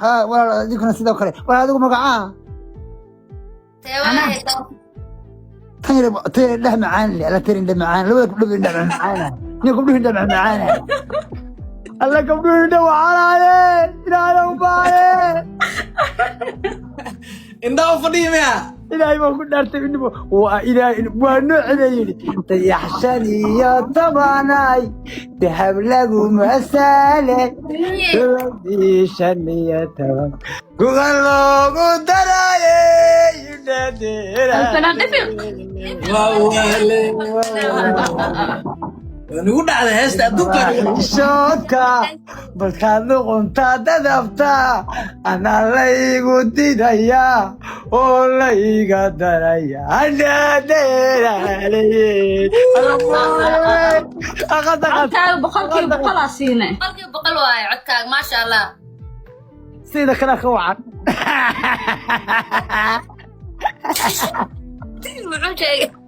Ha walaal, adinkuna sidoo kale. Walaal, adigu magacaa? Teewaaye? Tan yar, tan yar dheh macaan leh. Alla, tan indha macaan, labada gabdhood indha macaan. Nin gabdhuhu indha macaan. Alla, gabdhuhu indha macaanaaye, Ilaahay u baaye. Indhaha u fadhiya miya? Ilaahay baan ku dhaartay, indhuhu waa Ilaahay waa noocida yidhi dayax 15-ay dahab laguma saale, tobankii 15 gugan loogu daraaye. Alfanaan dhifiq. Waa waale, waa nagu dhacday heesta adduunka. Shoodka balkaad luqunta dadabta, anaa laygu didaya oo layga daraya. Codkaaga 100% aa siine. 100% waaye codkaaga, maasha Allah. Sida kale ka wacan. Muxuu sheegay?